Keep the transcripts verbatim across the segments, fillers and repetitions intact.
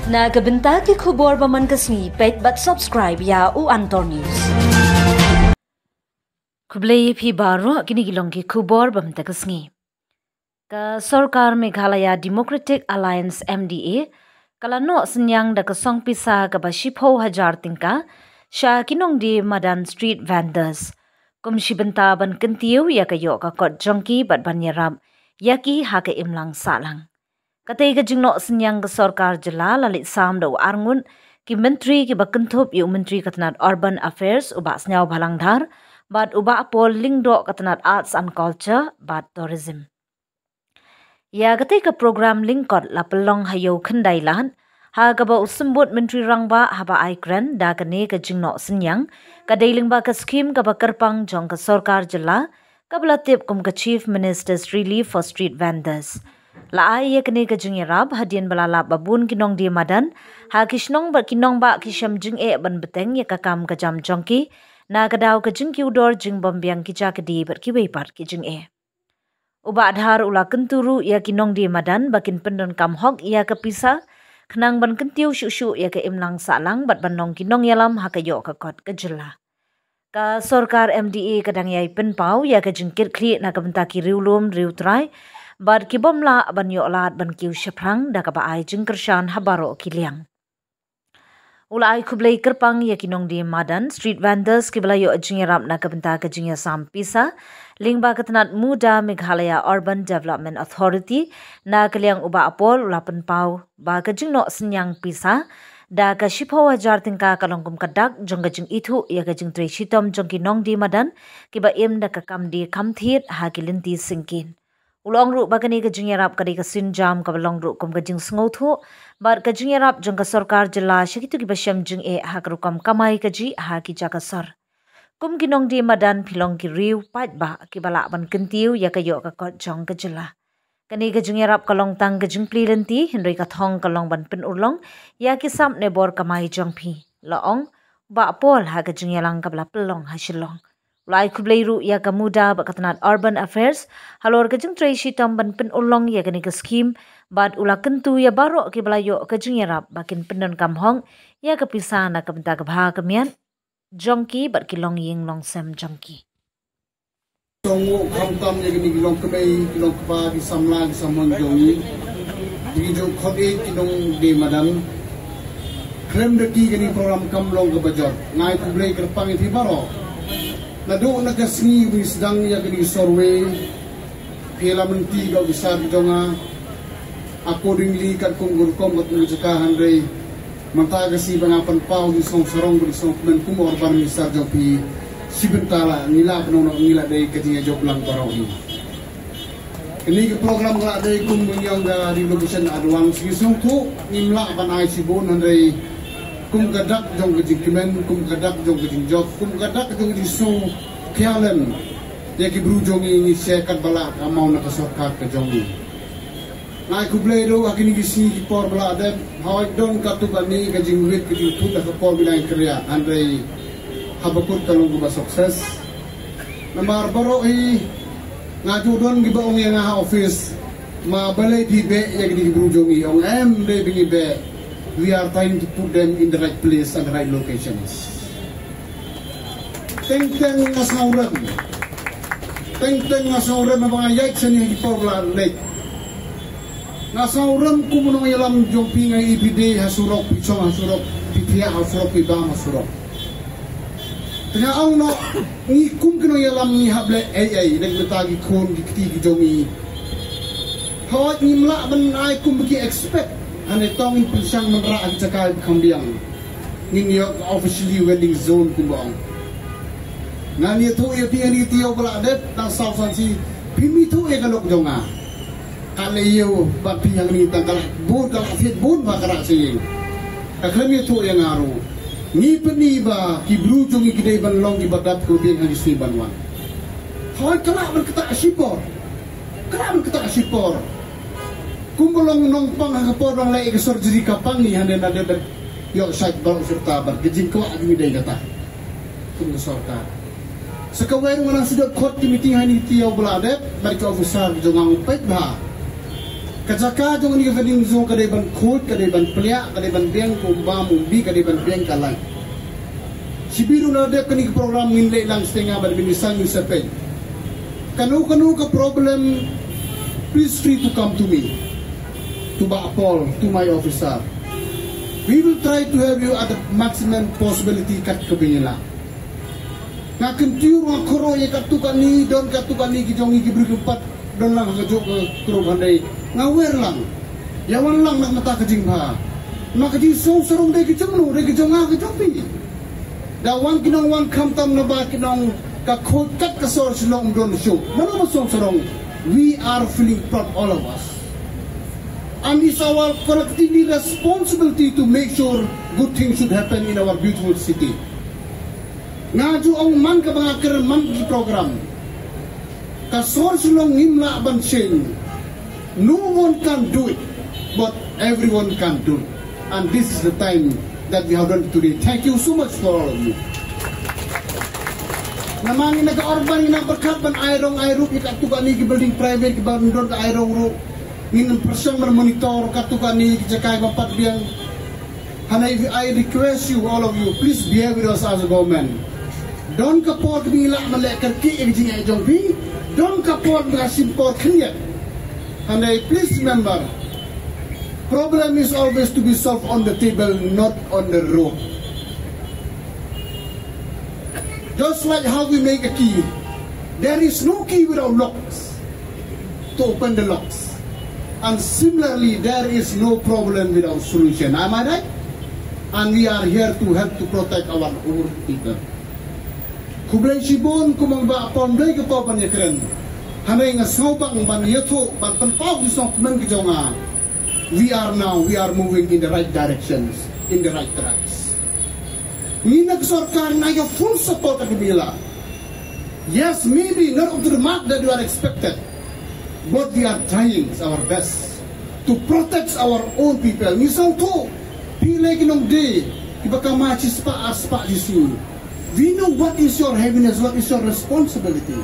Na ka bynta ki khubor ba man ka sngi, peit bad subscribe ïa U Antor News. Khublei phi baroh, kine ki long ki khubor ba man ka sngi. Ka sorkar Meghalaya Democratic Alliance, M D A, ka la noh synñiang da ka song pisa kaba shiphew hajar tyngka sha ki nongdie madan, street vendors, kum shi bynta ban kyntiew ïa ka ïoh ka kot jong ki bad ban ïarap ïa ki ha ka imlang sahlang. Katei ka jingnoh synñiang ka sorkar jylla la leit sam da u arngut ki myntri kiba kynthup ïa u Myntri ka tnad Urban Affairs, u Bah Sniawbhalang Dhar, bad u Bah Paul Lyngdoh ka tnad Arts and Culture bad Tourism. Ïa katei ka program lyngkot la pynlong ha Ïew Khyndailad, ha kaba u Symbud Myntri Rangbah haba ai kren da kane ka jingnoh synñiang, ka dei lyngba ka skhim kaba kyrpang jong ka sorkar jylla, kaba la tip kum ka Chief Minister's Relief for Street Vendors. La ai ïa kane ka jingïarap hadien ba la lap ba bun ki nongdie madan ha ki shnong bad ki nongbah ki shem jingeh ban bteng ïa ka kam ka jam jong ki, na ka daw ka jingkiew dor jingbymbiang ki ja ki die bad kiwei pat ki jingeh. U Bah Dhar u la kyntu ruh ïa ki nongdie madan ba kin pyndonkam hok ïa ka pisa, khnang ban kyntiew shuh shuh ïa ka imlang sahlang bad ban long ki nongïalam ha ka ïoh ka kot ka jylla. Ka sorkar M D A ka dang ïai pynpaw ïa ka jingkitkhlieh na ka bynta ki riewlum riewtrai bad ki bym lah ban ïoh lad ban kiew shaphrang, da kaba ai jingkyrshan ha baroh ki liang. U la ai khublei kyrpang ïa ki nongdie madan, street vendors, kiba la ïoh jingïarap na ka bynta ka jingïasam pisa lyngba ka tnad MUDA, Meghalaya Urban Development Authority. Na ka liang u Bah Paul u la pynpaw ba ka jingnoh synñiang pisa da ka shiphew hajar tyngka ka long kum ka dak jong ka jingithuh ïa ka jingtrei shitom jong ki nongdie madan kiba im da ka kam die kam thied ha ki lynti syngkien. U la ong ruh ba kane ka jingïarap ka dei ka sienjam kaba long ruh kum ka jingsngewthuh bad ka jingïarap jong ka sorkar jylla sha kito kiba shem jingeh ha ka rukom kamai kajih ha ki jaka sor. Kum ki nongdie madan, phi long ki riew paidbah kiba lah ban kyntiew ïa ka ïoh ka kot jong ka jylla. Kane ka jingïarap ka long tang ka jingplie lynti, hynrei ka thong ka long ban pynurlong ïa ki sap ne bor kamai jong phi, la ong u Bah Paul ha ka jingïalang kaba la pynlong ha Shillong. U la ai khublei ruh ïa ka MUDA bad ka tnad Urban Affairs halor ka jingtrei shitom ban pynurlong ïa kane ka skhim, bad u la kyntu ïa baroh kiba la ïoh ka jingïarap ba kin pyndonkam hok ïa ka pisa na ka bynta ka bha ka miat jong ki bad ki longïing longsem jong ki. Song u khamtam ïa kine ki longkmie, ki longkpa, ki samla, ki samon jong ngi, ki jong khot ïa ki nongdie madan. Khlem da ki kane program kam long kaba jot. Nga ai khublei kyrpang ïa phi baroh. Naduh na ka sngi ba ngi sdang ïa kane ka survey, phi la mynta ka officer jong nga. Accordingly, katkum ka rukom, katkum ka jaka, hynrei mynta ka sngi ba nga pynpaw, ngi song sarong, ngi song kmen kum u urban minister jong phi, shi bynta la ngi la pynnoh, ngi la dei ka jingïajop lang baroh hi. Kane ka program ka la dei kum ba ngi ong ka relocation advance, ngi sngewthuh ngim lah ban ai shibun, hynrei kum ka dak jong ka jingkmen, kum ka dak jong ka jingjop, kum ka dak jong ka jingsngewkhia lem ïa ki briew jong ngi, ngi share katba lah ka amount na ka sorkar ka jong ngi. Nga ai khublei ruh ha kine ki sngi ki por ba la dep, hooid don katto katne ka jingwit ka jingthut ha ka por ba ngi la ïakynriah, hynrei haba kut ka long kaba success. Namar baroh hi nga ju don kiba ong ïa nga ha office, ma balei phi beh ïa kine ki briew jong ngi, ong em dei ba ngi beh. We are trying to put them in the right place and the right locations. Teng teng nga sngewrem. Teng teng nga sngewrem haba nga ïaid shane ha ki por ba la leit. Nga sngewrem kum u nongïalam jong phi, nga ïohi phi dei ha surok, phi shong ha surok, phi thiah ha surok, phi bam ha surok. Te nga ong noh, ngi kum ki nongïalam ngi hap leh ei ei na ka bynta ki khun ki kti ki jong ngi. Hooid ngim lah ban ai kum ba ki expect. Hangne tang ngin pynshang ban rah ha ki jaka ba kham biang. Ngin ïoh officially vending zone kumba ong. Ngan ïathuh ïa phi hangne taïew ba la dep, tang saw san sngi phim ithuh ïa ka lok jong nga. Ka la ïew bad phi hangne tang ka la bun, ka la thied bun ba ka rah sha ïing. Ka khlem ïathuh ïa nga ruh. Ngi pyni ba ki briew jong ngi ki dei ban long kiba dap kyrpang ha ki sngi ban wan. Hooid ka lah ban ktah shipor. Ka lah ban ktah shipor. Kumba long nongpang ha ka por ba nga leh ïa ka surgery ka pang ngi, hangne nga dep ban ïoh shait baroh syrta bad ka jingkwah jong ngi dei kata. Kum ka sorkar. Sa kawei ruh nga nang shu dep khot ki meeting hangne taïew ba la dep bad ki officer jong nga, ong peit bha. Ka jaka jong kane ka vending zone ka dei ban khuid, ka dei ban pliah, ka dei ban biang ka umbam umbi, ka dei ban biang ka light. Shibun ruh lada dep kane ka program ngin leit lang sha nga bad Minister Yusuf Pei. Kano kano ka problem, please free to come to me, to Bah Paul, to my officer. We will try to help you at the maximum possibility kat kaba ngi lah. Nga kyntiew ruh, nga kyrpad ïa katto katne, don katto katne ki jong ngi ki briew ki pat don lang ha kajuh ka group, hynrei nga wer lang. Ïa wan lang na ka bynta ka jingbha. Namar ka jingsngewsarong dei ka jong no, dei ka jong nga, ka jong phi. Da wan ki nongwan khamtam naba ki nong ka khuid kat ka sor Shillong ym don shuh. Mano ba sngewsarong? We are feeling proud, all of us. And it's our collectively responsibility to make sure good things should happen in our beautiful city. Nga ju ong man kaba nga kren man ki program. Ka sor Shillong ngim lah ban change. No one can do it, but everyone can do it. And this is the time that we have done today. Thank you so much for all of you. Namar ngi na ka urban ngi na pyrkhat ban ai rong ai ruh ïa katto katne ki building private kiba don ka ai rong ruh. Ngin pyrshang ban monitor katto katne ki jaka kiba pat biang. Hynrei I request you, all of you, please bear with us as a government. Don ka por kaba ngi lah ban leh kyrkieh ïa ka jingeh jong phi. Don ka por ba ka shim por khyndiat. Hynrei please remember, problem is always to be solved on the table, not on the road. Just like how we make a key, there is no key without locks to open the locks. And similarly, there is no problem without solution. Am I right? And we are here to help to protect our own people. Khublei shibun, kumba nga ong, ym dei ka por ban ïakren. Hynrei nga sngewbang ban ïathuh, ban pynpaw ki sngewkmen ki jong nga. We are now, we are moving in the right directions, in the right tracks. Ngi na ka sorkar ngi ai ka full support ha kaba ngi lah. Yes, maybe not up to the mark that you are expected, but we are trying our best to protect our own people. Ngi sngewthuh phi leh ki nongdie kiba kamai shispah arspah shi sngi. We know what is your heaviness, what is your responsibility.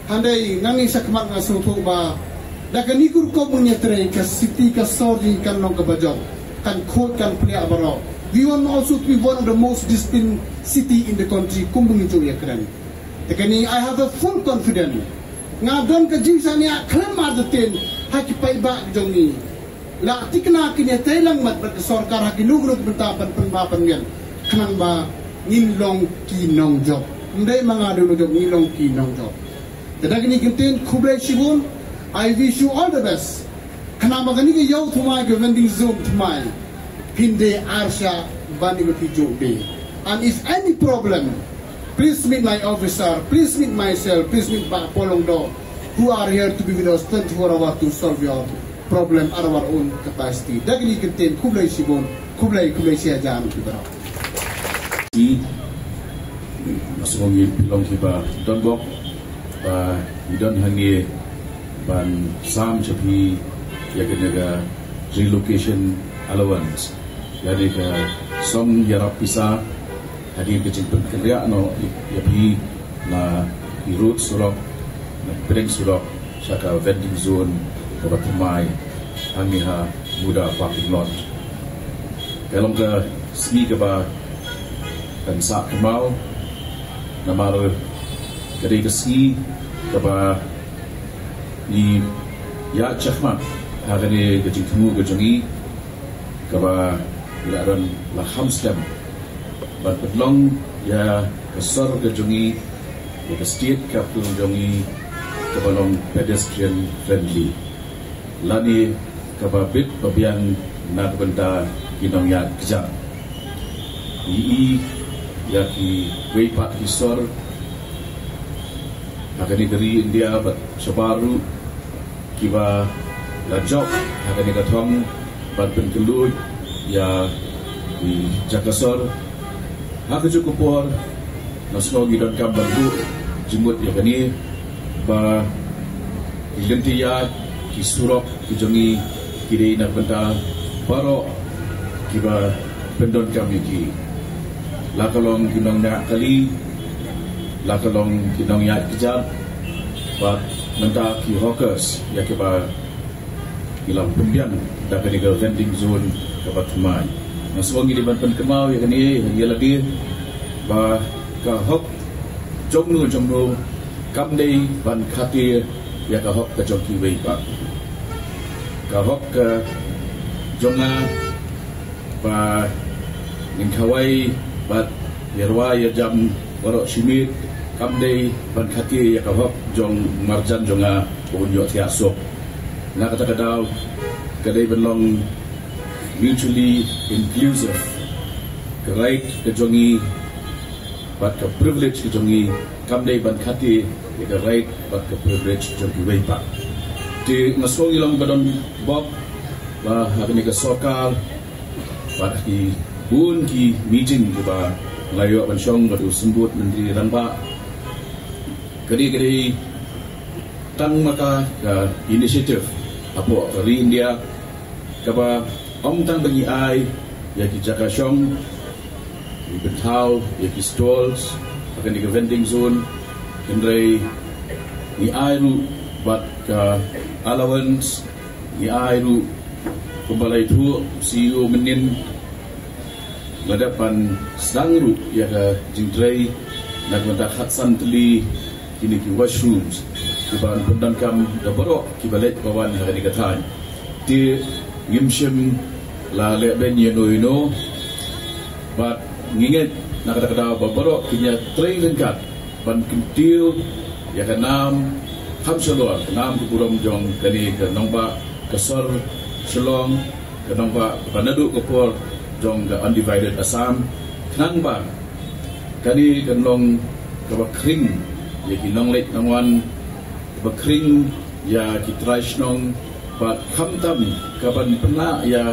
Hynrei nangne shakhmat nga sngewthuh ba da kane ka rukom ban ïatrei, ka city ka sor jong ngi kan long kaba jop, kan khuid kan pliah baroh. We want also to be one of the most disciplined city in the country, kumba ngi ju ïakren. Te kane, I have a full confidence. Nga don ka jingshaniah khlem artatien ha ki paidbah jong ngi. La thikna kin ïatrei lang bad ka sorkar ha kino kino ki bynta ban pynbha pynmiat, khnang ba ngin long ki nongjop. Ym dei ma nga dei u nongjop, ngin long ki nongjop. Te da kine ki kyntien, khublei shibun. I wish you all the best. Khnang ba kane ka ïew thymmai, ka vending zone thymmai, phin die arshah bad kine ki juh die. And if any problem, please meet my officer, please meet myself, please meet Bah Paul Lyngdoh, who are here to be with us twenty-four hours to solve your problem at our own capacity. Da kine ki kyntien, khublei shibun, khublei, khublei shihajar ki baroh. Nga sngew ngi phi long kiba don bok ba ngi don hangne ban sam sha phi ïa kane ka relocation allowance, ïa kane ka song ïarap pisa, hadien ka jingpynkynriah noh ïa phi na ki road surok, na ki pdeng surok sha ka vending zone kaba thymmai hangne ha Muda parking lot. Ka long ka sngi kaba kan sah kynmaw, namar ka dei ka sngi kaba ngi ïaid shakhmat ha kane ka jingthmu ka jong ngi, kaba ngi la don la kham slem ban pynlong ïa ka sor ka jong ngi, ïa ka state capital jong ngi, kaba long pedestrian friendly, lane kaba bit ba biang na ka bynta ki nongïaid kjat. Ngi i ïa kiwei pat ki sor ha kane ka ri India bad shabar ruh kiba la jop ha kane ka thong ban pynkylluid ïa ki jaka sor. Ha kajuh ka por nga sngew ngi donkam ban buh jingmut ïa kane ba ki lynti ïaid, ki surok ki jong ngi ki dei na ka bynta baroh kiba pyndonkam ïa ki, la ka long ki nongñiah kali, la ka long ki nongïaid kjat, bad mynta ki hawkers ïa kiba Ngi la pynbiang da kane ka vending zone kaba thymmai. Nga sngew ngi dei ban pynkynmaw ïa kane ïa lade ba ka hok jong no jong no kam dei ban khatia ïa ka hok ka jong kiwei pat. Ka hok ka jong nga ba ngin khawai bad ïa rwai ïa jam baroh shi miet kam dei ban khatia ïa ka hok jong marjan jong nga ba un ïoh thiah suk. Na kata ka daw ka dei ban long mutually inclusive. Ka right ka jong ngi bad ka privilege ka jong ngi kam dei ban khatia ïa ka right bad ka privilege jong kiwei pat. Te nga sngew ngi long ba don bok ba ha kane ka sorkar bad ki bun ki meeting kiba nga la ïoh ban shong bad u Symbud Myntri Rangbah. Ka dei ka dei tang ma ka ka initiative hapoh ka ri India kaba ym tang ba ngi ai ïa ki jaka shong, ngi pynthaw ïa ki stalls ha kane ka vending zone, hynrei ngi ai ruh bad ka allowance, ngi ai ruh kumba la ïathuh C E O mynnin. La dep ban sdang ruh ïa ka jingtrei na ka bynta khatsan tylli kine ki washrooms kiban pyndonkam da baroh kiba leit ba wan ha kane ka thaiñ. Te ngim shym la leh beiñ ïa no ïa no bad ngi ngeit na kata ka daw ba baroh kin ïa trei ryngkat ban kyntiew ïa ka nam kham shalor, ka nam ka burom jong kane ka nongbah ka sor Shillong, ka nongbah ba naduh ka por jong ka undivided Assam, khnang ba kane kan long kaba khring ïa ki nongleit nongwan, kaba khring ïa ki trai shnong, bad khamtam kaban pynlah ïa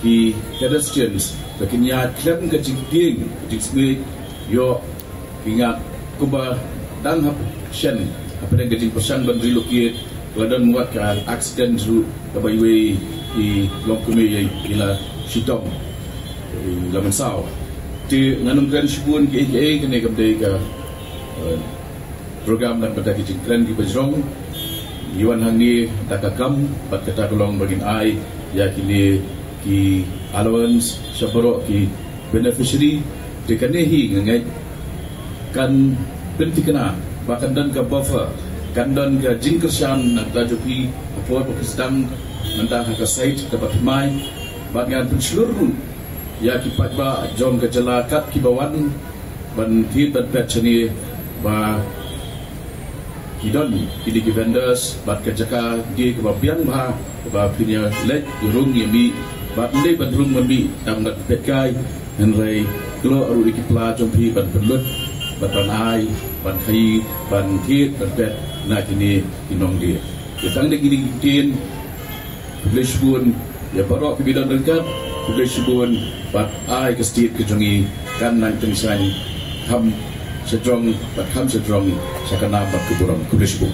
ki pedestrians ba kin ïa khlem ka jingtieng ka jingsmit ïoh ki ngat kumba dang hap shen hapdeng ka jingpyrshang ban relocate, ka la don wat ka accident ruh kaba iwei i long kmie ïa i la shitom, i la mynsaw. Te ngan ym kren shibun kiei kiei, kane kam dei ka, eh, program na ka bynta ki jingkren kiba jrong. Ngi wan hangne da ka kam bad kata ka long ba ngin ai ïa kine ki allowance sha baroh ki beneficiary. Te kane hi nga ngeit kan pynthikna ba kan don ka buffer, kan don ka jingkyrshan na ka bynta jong phi ha por ba phi sdang mynta ha ka site kaba thymmai. Bad ngan pynshlur ruh ïa ki paidbah jong ka jylla kat kiba wan ban thied ban peit shane ba ki don kine ki vendors bad ka jaka dei kaba biang bha kaba phin ïa leit ïa rung ïa mih bad ym dei ban rung ban mih tang ban peit kai, hynrei kloi ruh ïa ki pla jong phi ban pynlut bad ban ai ban khaïi ban thied ban peit na kine ki nongdie. Ïa tang dei kine ki ktien. Khublei shibun ïa baroh kiba don ryngkat, khublei shibun bad ai ka state ka jong ngi kan nang tyngshaiñ kham shajrong bad kham shajrong sha ka nam bad ka burom. Khublei shibun.